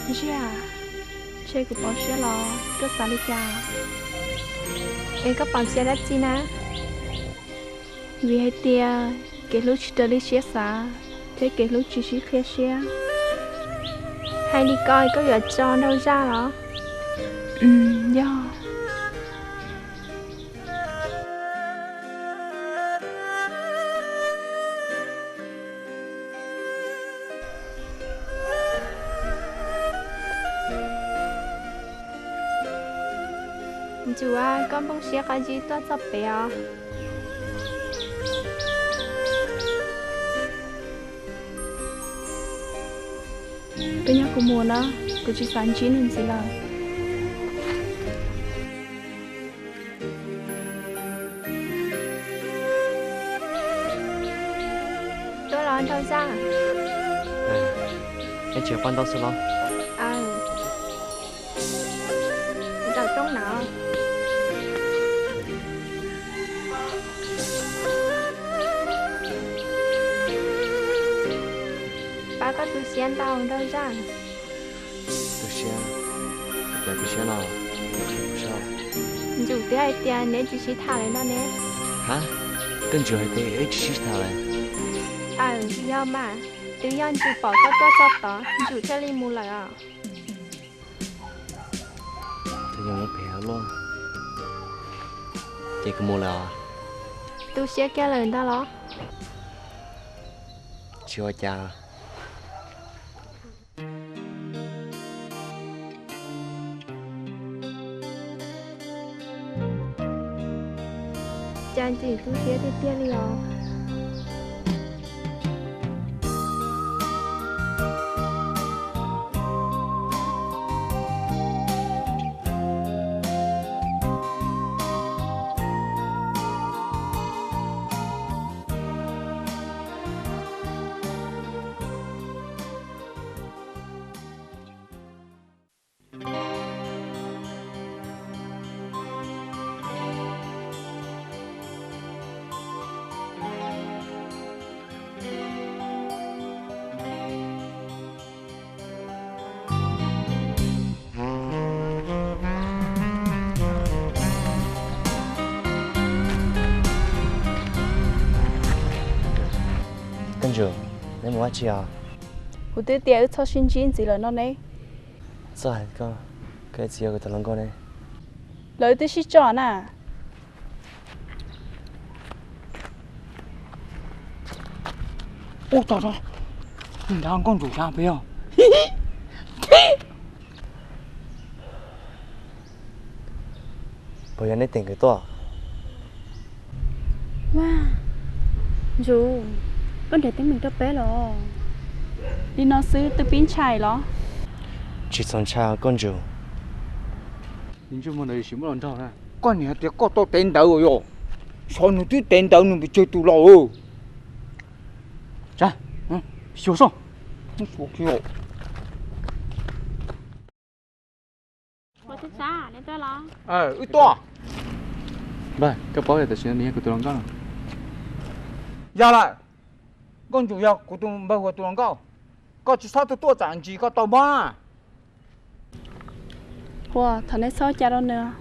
Ntshiab, ntshe kuv poob siab los koj xav li cas? Es koj poob siab dab tsi na? Vim hais tias kev hlub tsis raws li siab xav, thiab kev hlub tsis sib qhia siab. Hais li ko koj yuav tso Nraug Zaj los? Yog. Ntsuag, koj nplooj siab qab zib tuaj txog pem os. Koj nyob kuv mus na, kuv tsis xav ntsib nws ntxiv lawm. Tuaj los Nraug Zaj. Neb tsis poj ntau xwb los? Nraum roob no. Pab koj tu siab ntau Nraug Zaj. Tu siab? Cas tu siab no? Ntsum twb hais tias neb tsis sib tham lawm no ne. Ha, koj Ntsum hais tias wb tsis sib tham lawm? Aws, yog mas, twb yog Ntsum pom koj tuaj txog tod Ntsum thiaj li mus lawm os. Tus yog mus pem luaj, ces kuv mus lawm os. Tu siab kiag lawm ntag los? Tsis ua cas. Cas Ntsum tu siab tiag tiag li os. Koj Ntsum, neb mus ua dab tsi os? Kuv twb tias wb txhob sib ntsib ntxiv lawm no ne. Txhob hais koj, koj txiv yog kuv tus hluas nkauj ne. Lawv twb sib tso na. Ub, tog tog, nrad nkauj Ntsum xyav pem os. Puas yog neb teem kwv tuaj? Vaj, Ntsum, koj nrhiav teeb meem rau peb los? Li no xwb twb pib ntshai los? Tsis txaus ntshai koj Ntsum. Ntsuj muag ntawd yuav tsis muab los nrog na. Koj niam hais tias koj tau tev ntawv yom? Xyov nws twb tev ntawv nws pes tsawg tus los. Xyuas soj. Wb tuaj. Npawg, koj paub tias tam sim no nws yog kuv tus hluas nkauj no. Yog lawm, nkauj Ntsum yog kuv tus npawg Huas tus hluas nkauj. Koj tsis txhob tuaj tuaj txam ntsis koj tau mob na. Huas, thov neb txhob ua cas rau nws.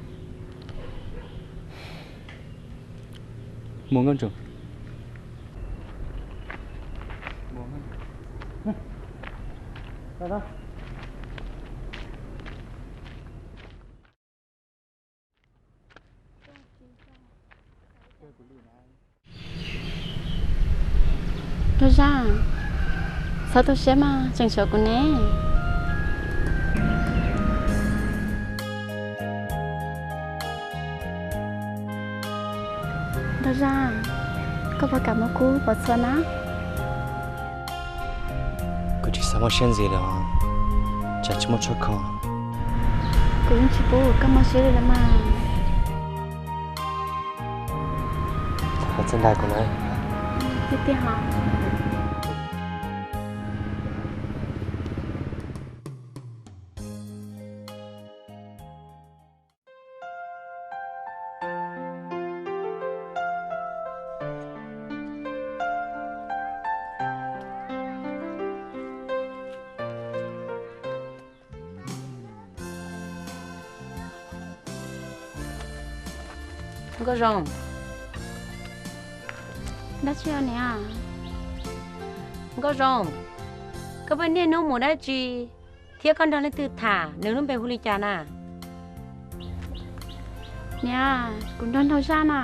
Mus nkauj Ntsum. Nraug Zaj, txhob tu siab mas, tseem tshuav kuv ne. Nraug Zaj, koj puas kam muab kuv pov txhua na? Kuv tsis xav muaj siab ntxiv lawm, tsam tsis muaj tshuaj kho. Kuv yeej tsis pub koj mob siab li los mas. Thov txhob dag kuv na. Tiag tiag hos? Nkauj Zoo. Dab tsi niam? Nkauj Zoo, koj pheej niaj hnub mus dab tsi thiab koj nrog leej twg tham, nws lub npe hu li cas na? Niam, kuv nrog Nraug Zaj na.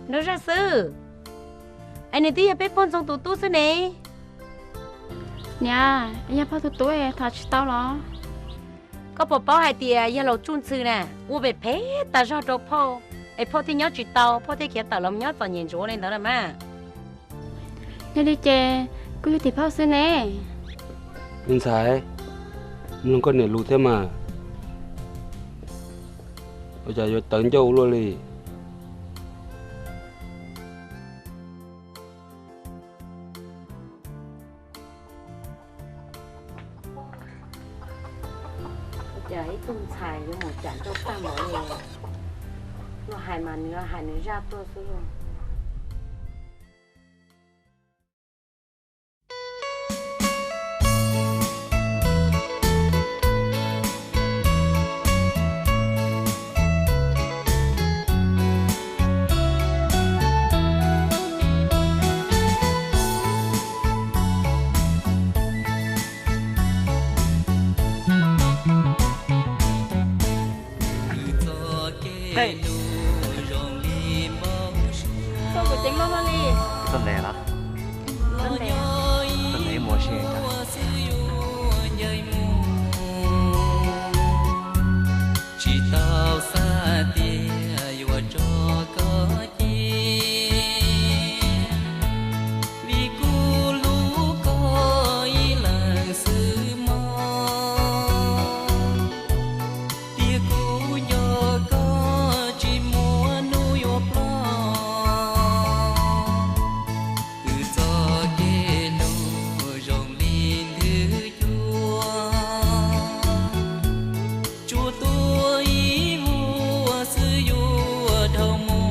Nraug Zaj xwb? Es nws twb yog peb pog Ntxoog tus tub xwb ne. Niam, yog pog tus tub es tham tsis tau los? Koj puas paub hais tias yawg laus Tsuj Ntxhw na ua phem phem tas zog rau phauj, es phauj thiaj nyob tsis tau, phauj thiaj khiav tawm los nyob txom nyem ntsuav li ntawd na mas. Yog li ces kuj yog tim phauj xwb ne. Me ntxhais, mloog koj niam lus thiab mas, ua cas yuav tawv ncauj ua luaj li? Cas ib tug ntxhais yuav mus cam ncauj tag npaum li, luag hais mas nws hais nws zaj tuaj xwb. Koj kuv ceev loj loj li. Txoj ntev los? Txoj ntev. Txoj ntev mus si. Tsis tau xav tias yuav tso koj cia, vim kuv hlub koj ib leeg xwb mog. Tiam kuv nco koj tsis muaj hnub yuav ploj. Wb txoj kev hlub zoo li nthwv cua, tsuas tuaj ib vuag xwb yuav dhau mus.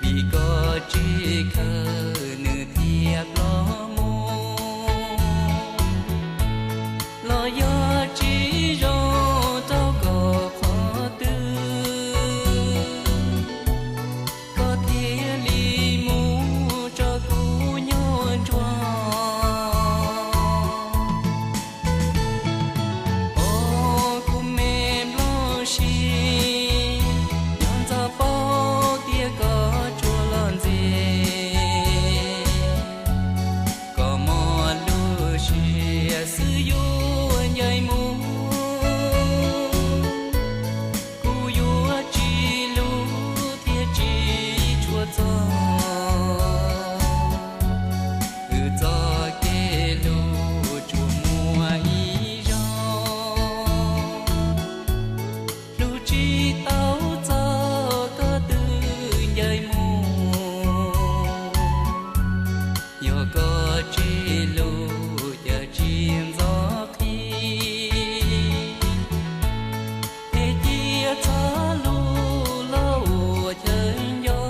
Vim koj tsis khaws nws thiaj ploj mus, los yog tsis zoo rau koj qhov twg, koj thiaj li mus tso kuv nyob nruab. Os kuv me nplooj siab, nyob ntxov paub tias koj tsuas los ntxias, koj muaj lub siab xwb yuav ncaim mus. Kuv yuav tsis hlub thiab tsis tshua txog, wb txoj kev hlub tsuas muaj ib zaug. Hlub tsis tau txog koj twb ncaim mus, yog koj tsis hlub cas tsis ntxov qhib, es cia txhob hlub los ua chaw nco,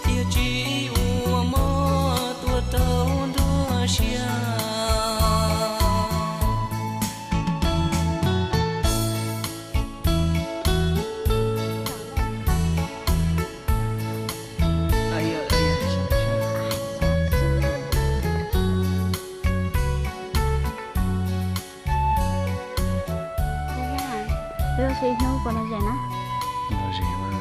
thiaj tsis ua mob tuaj rau nruab siab. Wb ua si ib hnub puas lom zem na? Lom zem mas.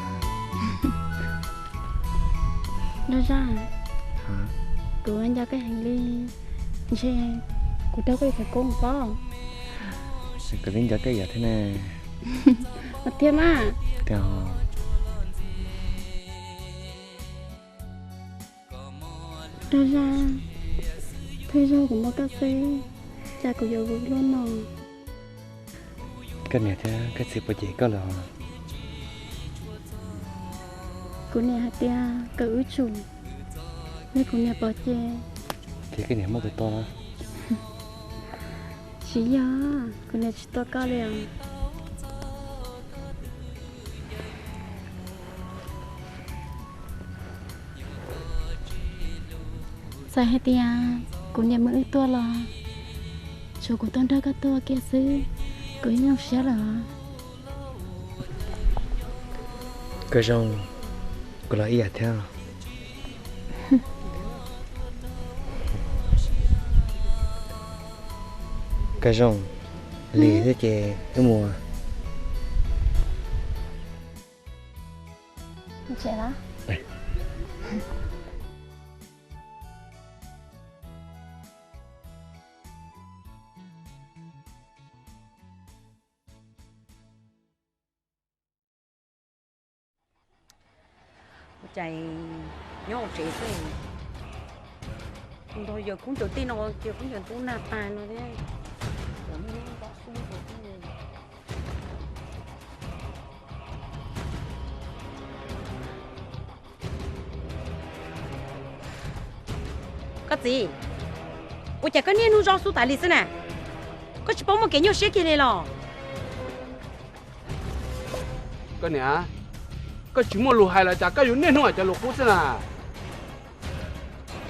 Nraug Zaj, kuv nco koj heev li, ntshe kuv raug koj li khawv koob pob. Kuv twb nco koj ib yam thiab ne. Thiab mas. Nraug Zaj, thawj zaug kuv muaj koj xwb, cas kuv yuav vwm luaj no. Koj niam thiab koj txiv puas cem koj lawm? Kuv niam hais tias kom wb tsum, yog kuv niam pom ces, ces koj niam muab kuv tua los? Tsis yog, kuv niam tsis tua koj li os. Txawm hais tias kuv niam muab wb tua los, tsuav kuv tau nrog koj tuag kiag xwb. Kuv zoo siab lawm. Koj zoo, kuv los ib yam thiab. Koj zoo, lig thiab ces wb mus. Ua cas nyob hauv tsev xwb, nrog yawg kub ncaws tej no, yawg kub ncaws ntub nag tas no thiab. Koj txiv, ua cas koj niaj hnub zov xub tas li xwb na? Koj tsis paub muaj kev nyuaj siab kiag li los? Koj niam, koj tsis muaj lus hais los cas, koj yuav niaj hnub hais cov lus qub xwb na.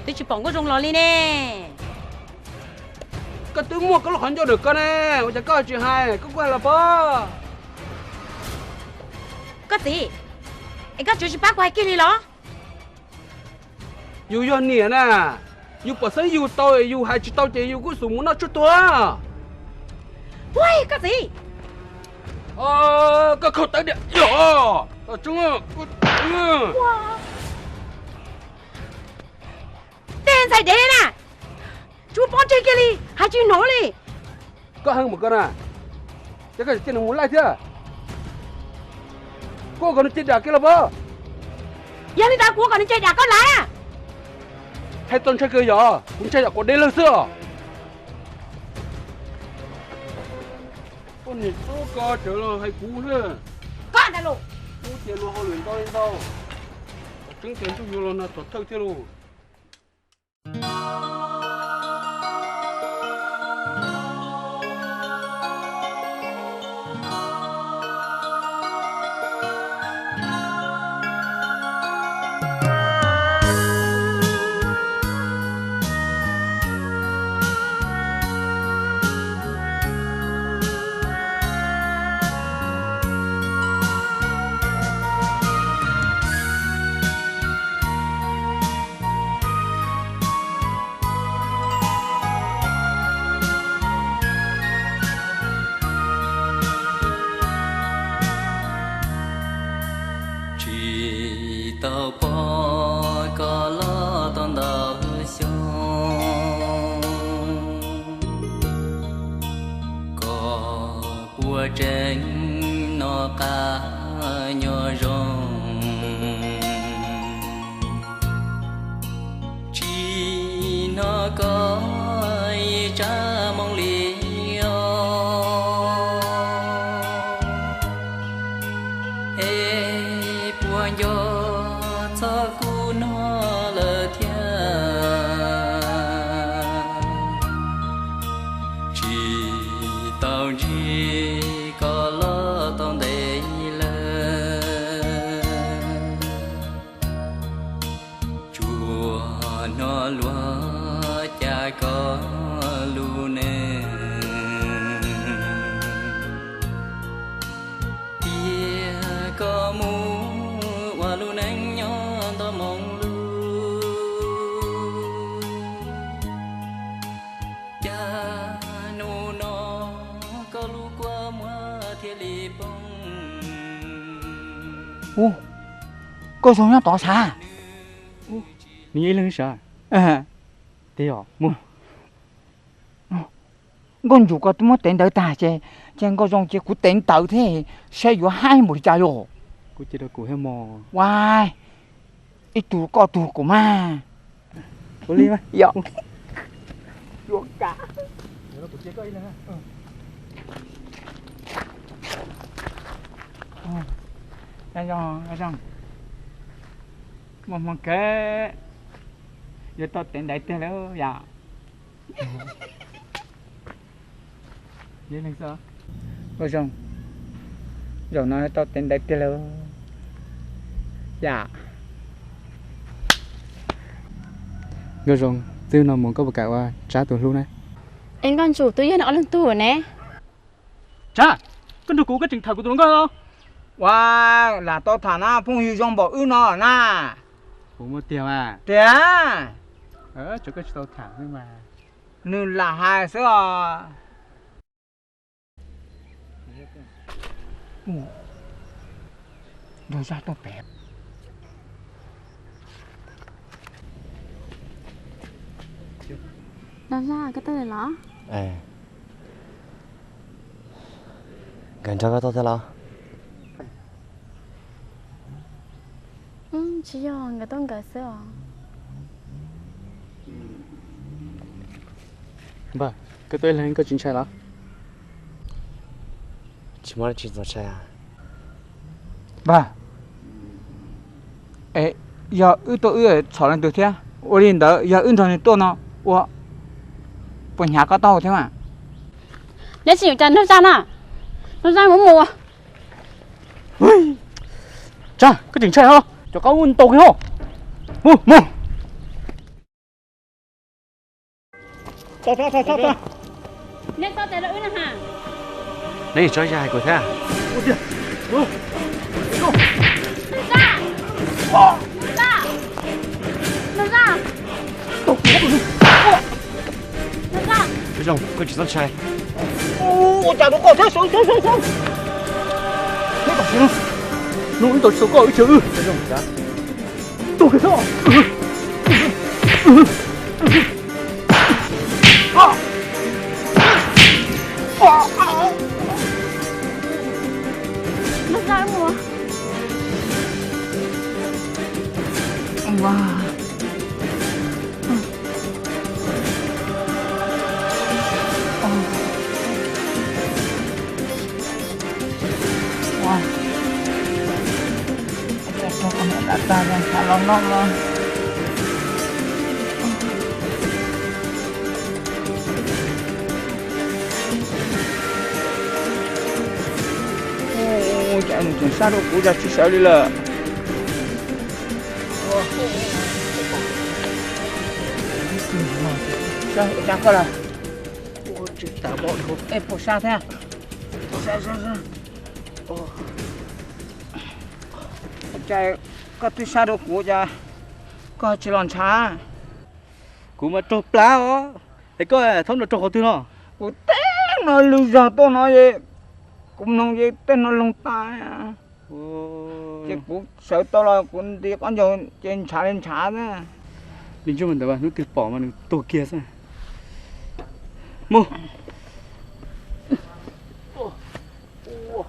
Twb tsis pom Nkauj Zoo los li ne. Koj twb muaj koj lub qhov ncauj ntawm koj ne, ua cas koj tsis hais, koj kuj hais los pob. Koj txiv, es koj tseem tsis pab kuv hais kiag li los? Yus yog niam na, yus pom xeeb yus tau, yus hais tsis tau ces yus kuj xub mus noj tshuaj tuag. Ua, koj txiv, koj khaum tawv diam yog. Tej ntxhais dev na, tsis muaj pob ntseg kiag li, hais tsis hnov li. Koj heev mus koj na, ces koj tseem cia nws mus laij thiab. Koj kom nws cia dam kiag los pob. Yog li ntawd kuv kom nws cia dam koj lawm. Hais txog ntshai kawg yog, kuv ntshai yam quav deb lawg xwb os. Koj niam tub ko tseem los hais kuv xwb. Koj ntag los. Kuv tias luag hauj lwm ntau li ntau, tseeb tias ntuj yuav los nag tog thawj thiab lauj. Tsis tau pom koj los tau ntau xyoo, koj puas tseem noj qab nyob zoo? Tsis hnov koj ib tsab moo li os, es puas nco txog kuv no lawm thiab? Tsis tau ntsib koj los tau ntev lawm, tsuas hnov luag cas koj lub neej. Tias koj mus ua lub neej nyob nto moo lug, cas hnub no koj lub kua muag thiaj li poob. Ub, Nkauj Zoo nyob tod sav. Nws yog ib leeg sav. Tej yog mus. Nkauj Ntsum ko twb muab tev ntawv tag ces, ces Nkauj Zoo ces kuv tev ntawv thiab, saib yuav haib npaum li cas lauj. Kuv cia rau kuv thiab mog. Ua, ib tug koj tug kuv mas. Ua li mas. Yog. Zoo, zoo, muaj hmoo kawg, yuav tau tev ntawv tiag lawm yom. Nkauj Zoo, zaum no yuav tau tev ntawv tiag lawm yom. Nkauj Zoo, txij no mus koj puas kam ua Tsab tus hlub na? Es Nkauj Ntsum twb yog nws ob leeg tug ne. Tsab, koj nrog kuv koj tseem tham kuv tus hluas nkauj los? Ua, lam tau tham na, phooj ywg zoo npaum wb no na. Kuv muaj tiag mas. Tiag. Tsuas koj tsis tau tham xwb mas. Nws lam hais xwb os. Nrog Zaj tuaj pem. Nrog Zaj, koj tuaj lawm los? Nkawd nrog koj tuaj thiab los? Tsis yog, nkawd tuaj nkawd xwb os. Npawg, koj tuaj ib leeg koj tsis ntshai los? Tsis muaj dab tsi txaus ntshai. Npawg, es yog wb tuaj wb txhom leej twg thiab? Ua li ntawd yog wb nrog nws tuaj no ua puas hnyav koj taub hau thiab mas? Neb tsis yuav cas nrog Zaj na, nrog Zaj mus mus. Tsab, koj tseem ntshai hos, cov qab ub ntaus kiag hos. Mus mus. Neb txhob tes rau wb na ha. Neb tso Zaj hais kuv thiab. Zoo, koj tsis txhob ntshai. Ua cas rau koj thiab, sawv sawv sawv sawv. Neb tam sim no, no wb tau tsis tau koj wb chaw wb. Tus kws thab. Ua, tag los no mas. Ua, cas nws tseem sab rau kuv, cas tsis sawv li lawm. Sab ua cas koj lawm? Ua, tsis tas pom dhau, es puas sab thiab? Sab, sab, sab. Ua cas koj twb sab rau kuv, cas koj tsis los ntshav? Kuv mas raug plab os. Es koj thaum no raug qhov twg no? Kuv tej no lwg zog tuaj no es kuv mloog ces tej no loog tas. Ces kuv sawv tau los kuv nti qab ncaug ces ntshav li ntshav xwb. Li ntsuj mas ntawd hnub twg pom mas nws tuag kiag xwb. Mus. Ua,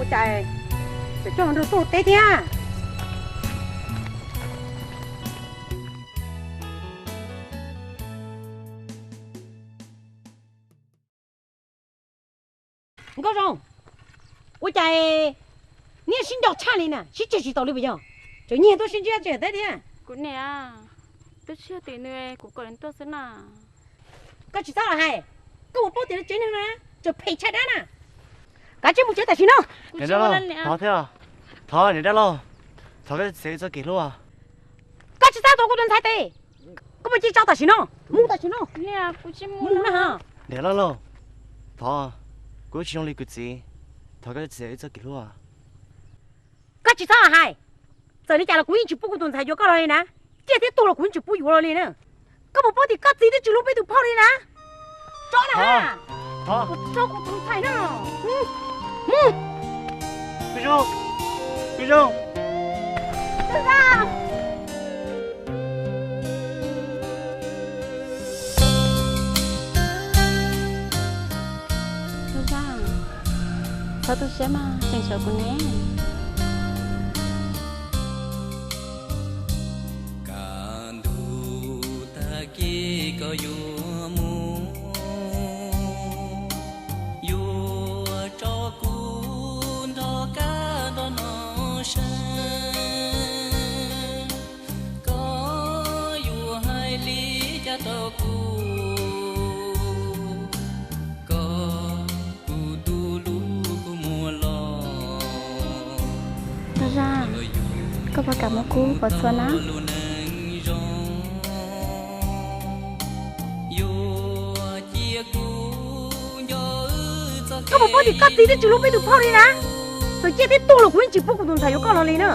Cas tseem coj nrog tuaj teb thiab? Nkauj Zoo, ua cas niaj sib nco tshaj li na, sib tseg tsis taus li puas yog? Tseem nyiag tuaj sib ntsib tseem teb thiab. Kuv niam, twb tsis yog tim nws, kuv kom nws tuaj xwb na. Koj tsis txhob los hais, koj puas paub tias lawv tsev neeg no tseem phem tshaj dab na. Kav tsij mus tsev tam sim no. Niam dab laug, thov thiab, thov niam dab laug, thov koj txiav wb txoj kev hlub. Koj tsis txhob tuav kuv tus ntxhais tes, koj mus cia tso tam sim no, mus tam sim no. Niam dab laug, thov, kuv tsis zoo li kuv txiv, thov koj txiav wb txoj kev hlub. Koj tsis txhob hais, txawm li cas los kuv yeej tsis pub kuv tus ntxhais yuav koj los li na, ciaj thiab tuag los kuv yeej tsis pub yuav los li na. Koj puas paub tias koj txiv twb tsis hlub peb tus phauj li na? Tso na ha, tso kuv tus ntxhais na. Mus, Nkauj Zoo, Nkauj Zoo. Nkauj Zoo, txhob tu siab mas, tseem xyuas kuv ne. Kaj ntug tag kis koj yuav mus, yuav tso kuv nrog kab nrog no saib, koj yuav hais li cas rau kuv, koj kuv tus hlub kua muag los. Nkauj Zoo, koj puas kam muab kuv pov txhua na? Koj puas paub tias koj txiv twb tsis hlub peb tus phauj li na? Txawm ciaj thiab tuag los kuv yeej tsis pub kuv tus ntxhais yuav koj los li na.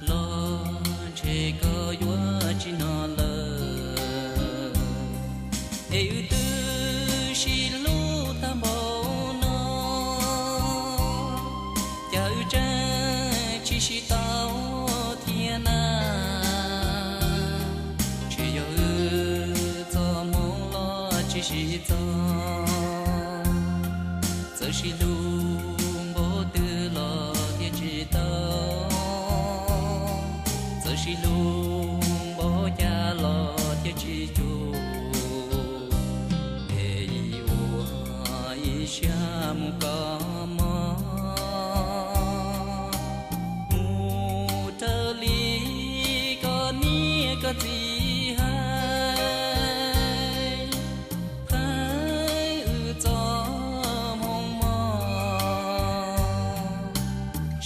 Los ntshe koj yuav tsis hnov lawm, es wb twb sib hlub tag npaum no, cas wb tseem tsis sib tau thiab na. Ntshe yog wb txoj hmoo los tsis sib txog, txawm sib hlub npaum twg los thiaj tsis tau, txawm sib hlub npaum cas los thiaj tsis cuag, es ib ua ib siab mus kos mog. Mus raws li koj niam koj txiv hais, pheej wb txoj hmoo mog,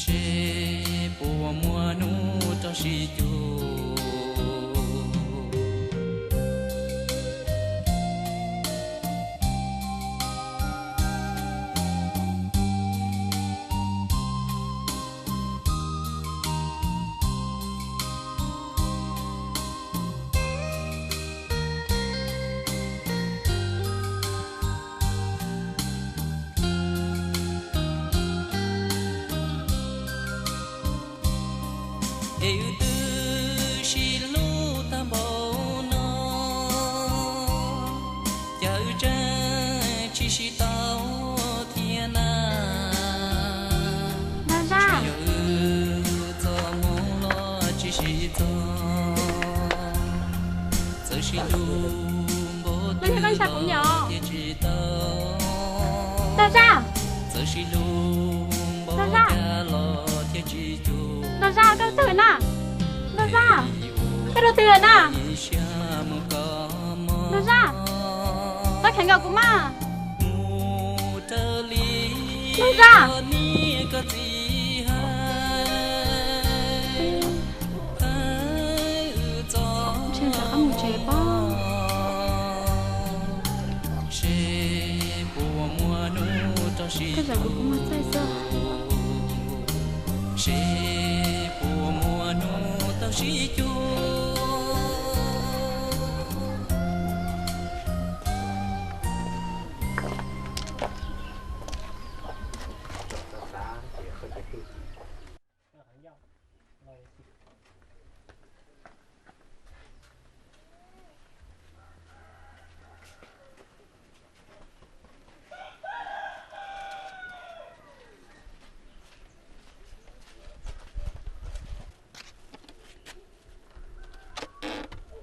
seb puas muaj hnub rau sib cuag. Es wb twb sib hlub tag npaum no, cas wb tseem tsis sib tau thiab na. Npawg Zaj, yog wb txoj hmoo los tsis sib txog, txawm sib hlub npaum twg los thiaj tsis tau. Npawg Zaj, txawm sib hlub npaum cas los thiaj tsis cuag. Npawg Zaj, koj twg na? Npawg Zaj, koj rau twg na? Npawg Zaj, koj kheev nkaus kuv mas. Npawg Zaj, ntshe rov qab mus tsev pob. Tej zaum kuv kuv muag txaij xwb.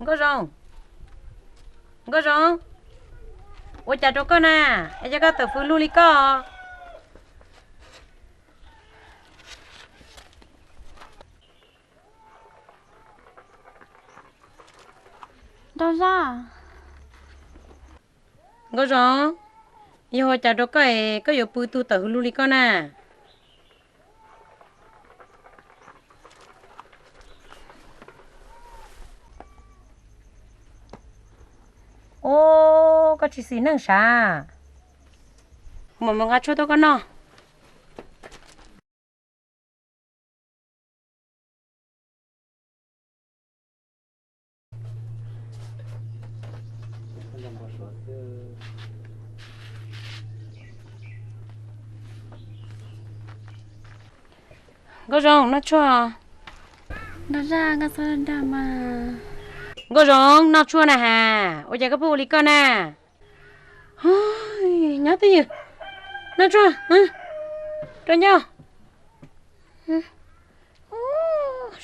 Nkauj Zoo, Nkauj Zoo, ua cas rau koj na? Es cas koj tawm fws lug li koj? Nraug Zaj. Nkauj Zoo, yog ua cas rau koj es koj yuav pw tug tawm fws lug li koj na? Ub, koj tsis xis neej sav? Kuv mam mus nqa tshuaj tuaj koj noj. Nkauj Zoo, noj tshuaj. Nraug Zaj, koj txhob dag mas. Nkauj Zoo, noj tshuaj na has, ua cas koj pheej ua li koj na? Nyob twj ywm, noj tshuaj, rau ncauj.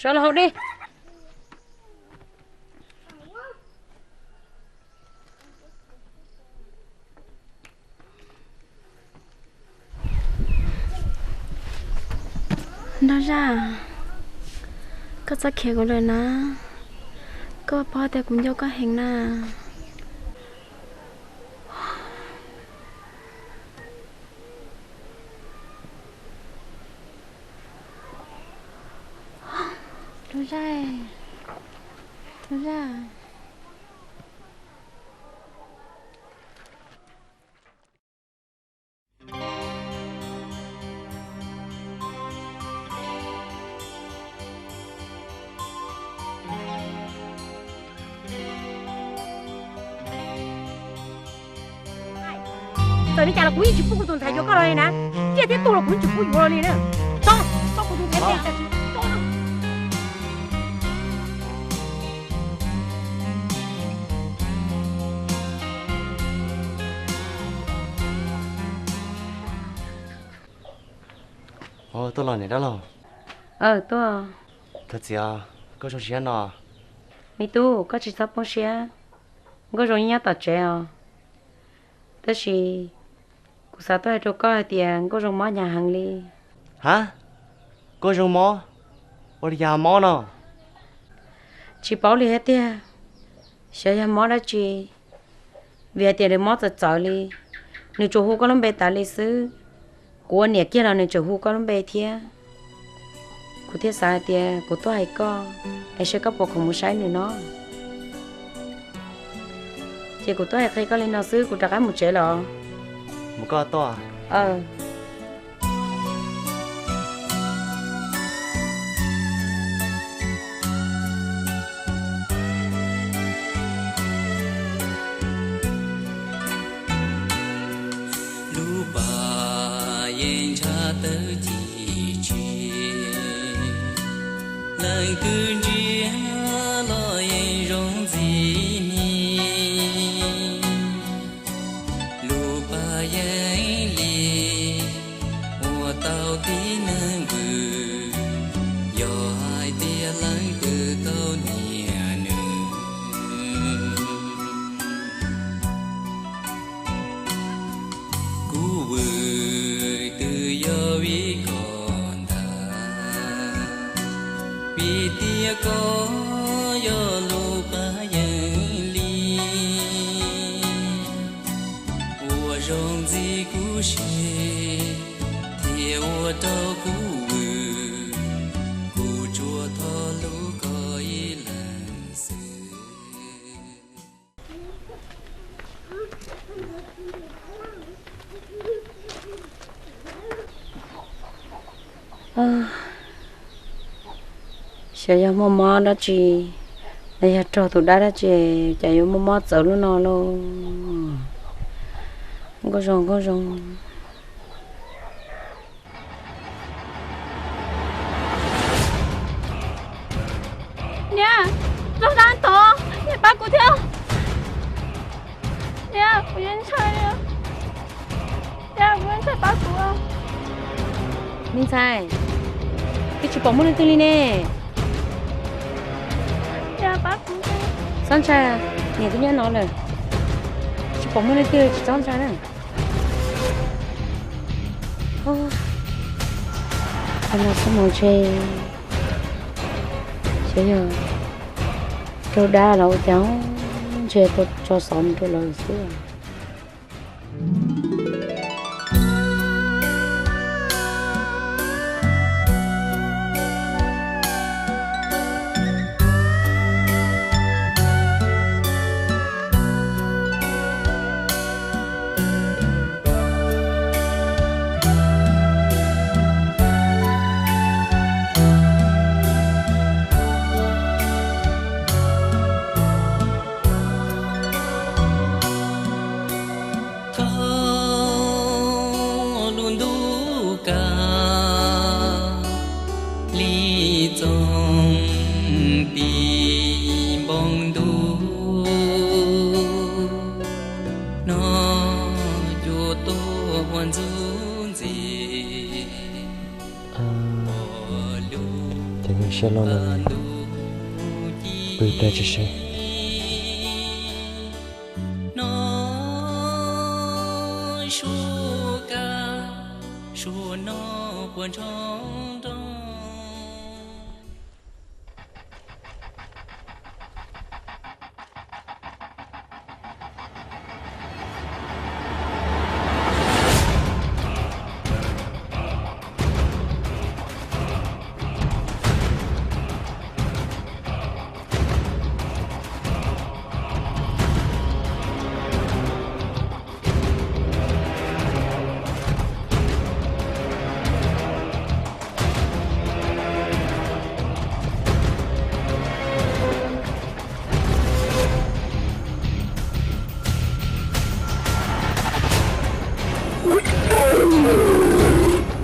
Sawv los haus dej. Nraug Zaj, koj txhob khiav kuv lawm na. Koj paub tias kuv nco koj heev na. Nraug Zaj, Nraug Zaj. Txawm li cas los kuv yeej tsis pub kuv tus ntxhais yuav koj los li na. Ciaj thiab tuag los kuv yeej tsis pub yuav los li na. Tso, tso kuv tus ntxhais tes. Tuaj los niam dab laug. Aw, tuaj. Thov txim, koj zoo siab no? Me tub, koj tsis txhob poob siab. Nkauj Zoo nyob tom tsev os. Tab sis kuv xav tuaj hais rau koj hais tias Nkauj Zoo mob hnyav heev li. Ha? Nkauj Zoo mob? Ua li cas mob no? Tsis paub li thiab tiag, xyov yog mob dab tsi, vim hais tias nws mob txawv txawv li. Nws tsuas hu koj lub npe tas li xwb. Kuv ua niam kiag los nws tseem hu koj lub npe thiab. Kuv thiaj xav hais tias kuv tuaj hais koj, es seb koj puas khoom mus saib nws no. Ces kuv tuaj hais qhia koj li no xwb, kuv rov qab mus tsev los. Mus koj tuaj. Lub pas yeej ntshav tawv ci tsi, leej twg ntsia los yeej zoo ntxim ni. Lub pas yeej li ua tau tib neeg vwm, yog hais tias leej twg tau niam nws. Kuv vwm twb yog vim koj ntag, vim tias koj yog lub pas yeej li. Ua zoo ntxiv kuv seb, thiaj ua rau kuv vwm, kuv tsuas thov hlub koj ib leeg xwb. Xyov yog muaj mob dab tsi, los yog raug tus dab dab tsi, cas yuav muaj mob txawv lub no lauj. Nkauj Zoo, Nkauj Zoo. Niam, zoo dab tod, niam pab kuv thiab. Niam, kuv yeej ntshai li. Niam, kuv yeej ntshai, pab kuv. Me ntxhais, twb tsis pom muaj leej twg li ne. Niam, pab kuv. Txhob ntshai, niam twb nyob no lawm, tsis pom muaj leej twg, tsis txhob ntshai na. Ov, no xwb mas ntshe, xyov yog raug dab los ua cas, ntshe tau tso xov mus rau lawv xwb. Thawj lub ntuj kav li txoos tis npoo ntuj, no cuag tuaj ua ntxuv ntxiv. Ces yeej siab loj no, pw tag tsis seb. No suav kab, suav no puas nroo nroo.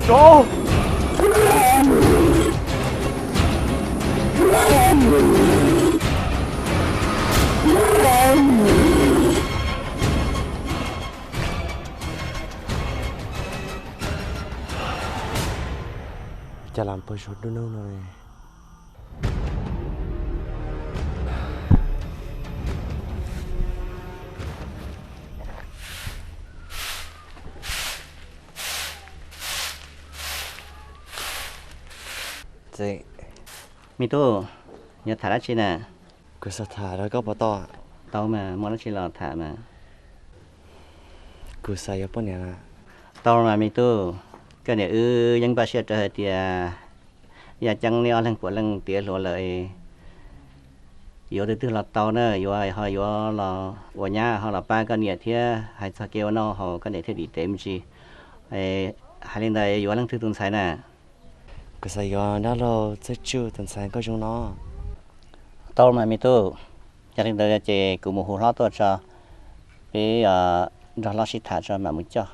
Tso. Cas lam pw suav dub nub no. Me tub, yuav tham dab tsi na? Kuv xav tham rau koj puas tau? Tau mas, muaj dab tsi los tham mas. Kuv xav yuav poj niam. Tau mas me tub, koj niam wb yeej npaj siab rau hais tias yaj ceeb neb ob leeg puav leej tiav hluas lawm, yuav tus twg los tau na, yuav ho yuav los ua nyab ho los pab koj niam thiab, hais txog kev ua noj haus koj niam thiaj dim tev me ntsis. Hais li ntawd yuav leej twg tus ntxhais na? Kuv xav yuav dab laug Txawj Tswj tus ntxhais nkauj zoo no. Tau mas me tub, yog li ntawd ces kuv mus hu hlob tuaj tso, peb nrog hlob sib tham tso mam mus coj.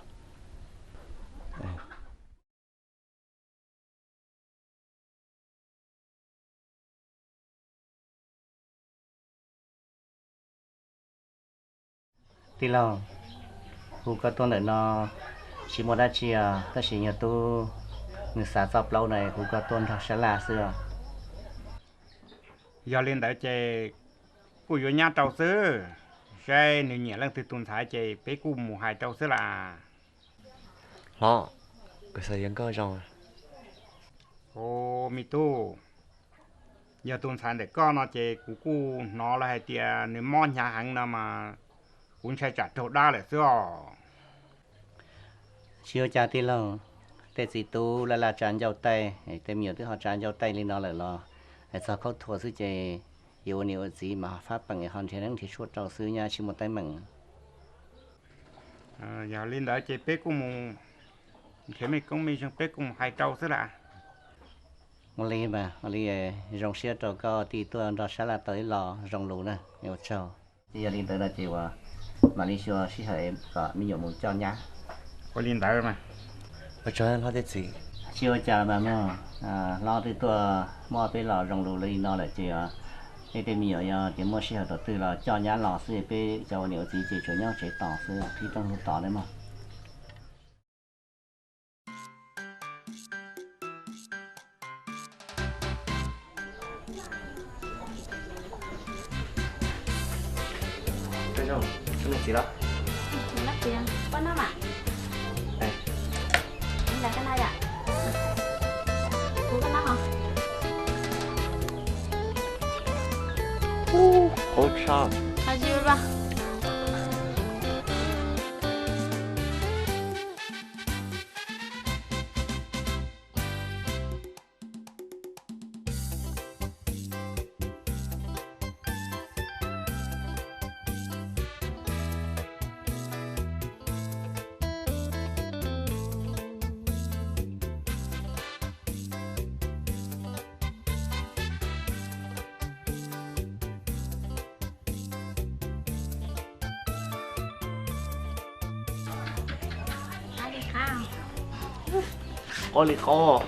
Tij laug, hu koj tuaj ntawm no tsis muaj dab tsi os, tab sis yog tub nws xav txoj plaub na, hu koj tuaj nrog sab laj xwb os. Yog li ntawd ces kuj yuav nyab rau xwb, saib nws nyiam leej twg tus ntxhais ces peb kuj mus hais rau xwb las. Hlob, kuv xav yuav nkauj zoo. Ua me tub, yog tus ntxhais ntawm koj no ces kuv kuj hnov lawv hais tias nws mob hnyav heev no mas kuv ntshai tsam raug dab lawm xwb os. Tsis ua cas tij laug, tej txiv tub laj laj tsa ncauj taij, tej me nyuam twb ho tsa ncauj taij li no lawm los, txog khaub thuas xwb ces yuav ua niam ua txiv mas ho fab peem ho nrhiav neeb nrhiav tshuaj rau xwb nyab, tsis muaj teeb meem. Yog li ntawd ces peb kuj mus nrhiav mej koob mej zeej, peb kuj mus hais rau xwb las. Ua li mas, ua li zoo siab rau koj tij tuaj nrog sab laj tau ib los zoo lus na, ua tsaug. Yog li ntawd no ces uas mam li xyuas sij hawm kom me nyuam mus coj nyab. Ua li ntawd mas. Ua tsaug hlob thiab txiv. Tsis ua cas mas mog, hlob twb tuaj muab peb los zoo lus li no lawm ces peb tej me nyuam yog tias muaj sij hawm thaum twg los coj nyab los xwb, peb cov ua niam ua txiv ces tsuas nyob tsev tos xwb, qhib rooj hlub tod nawb mog. Txiv los? Koj noj mas. Ntawd koj noj yom? Kuv koj noj hos. Qhov tshaj. Qhov tshaj. Qos li qos.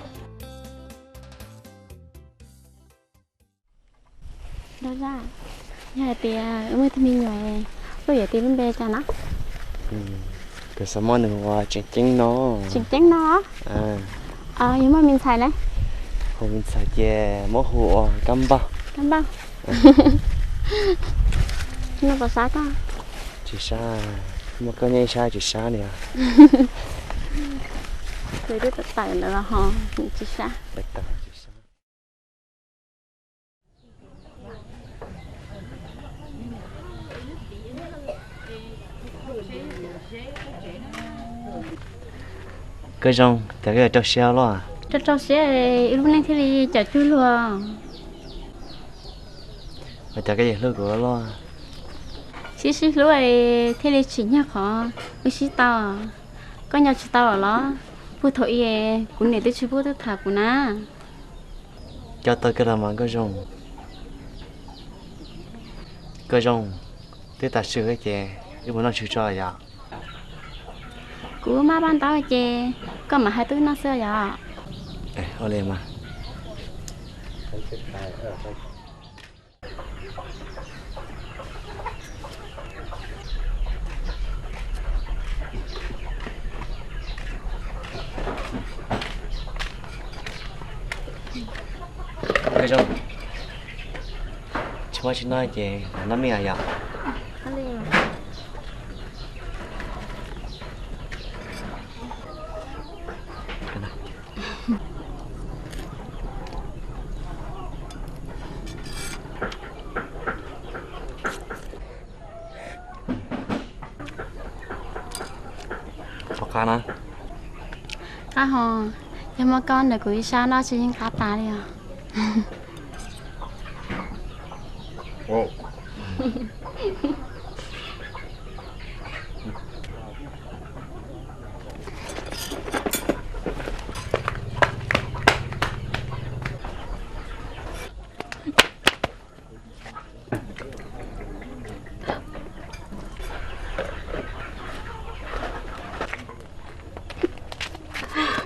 Yog hais tias wb muaj ib tug me nyuam, koj yuav tis lub npe cas na? Kuv xav muab nws hu ua Tseem Ceeb no. Tseem Ceeb no? Yog muaj me ntxhais ne? Hu me ntxhais ces muab hu ua Kab Npauj. Kab Npauj. No puas sab koj? Tsis sab, muaj koj nyob ib sab tsis sab li os. Twb tawm tawm lawm los ho tsis sab. Koj zoo, cas koj yuav rau siab luaj? Rau rau siab, ib lub neej thiaj li cawm cuag luag. Ua cas koj yuav hlub kuv luaj? Sib sib hlub thiaj li tsim nyog qhov wb sib tau. Koj nco tsis tau los? Puag thaum ub kuv niam twb tsis pub tuaj tham kuv na. Coj tau kawg los mas Nkauj Zoo. Nkauj Zoo, twb tav su ces wb mus noj tshwm tso yom. Kuv maj paj ntaub ces koj mam hais tuaj noj xwb yom. Ua li mas. Nkauj Zoo, tsis muaj tsis noj ces noj mij yom. Qab na. Qab hos, yog muaj koj ntawm kuv ib sab noj tsis yeej qab tas li os. Ua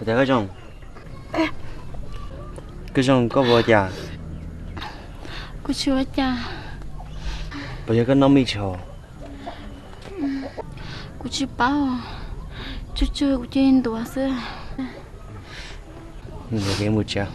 cas Nkauj Zoo? Nkauj Zoo, koj puas ua cas? Kuv tsis ua cas. Puas yog koj noj mij tsis haus? Kuv tsis paub, tsug tsug kuv cia li ntuav xwb. Mus tsev.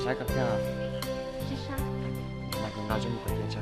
Saib koj thiab. Tsis saib. Nqa kuv nqa coj mus kom tiav tso.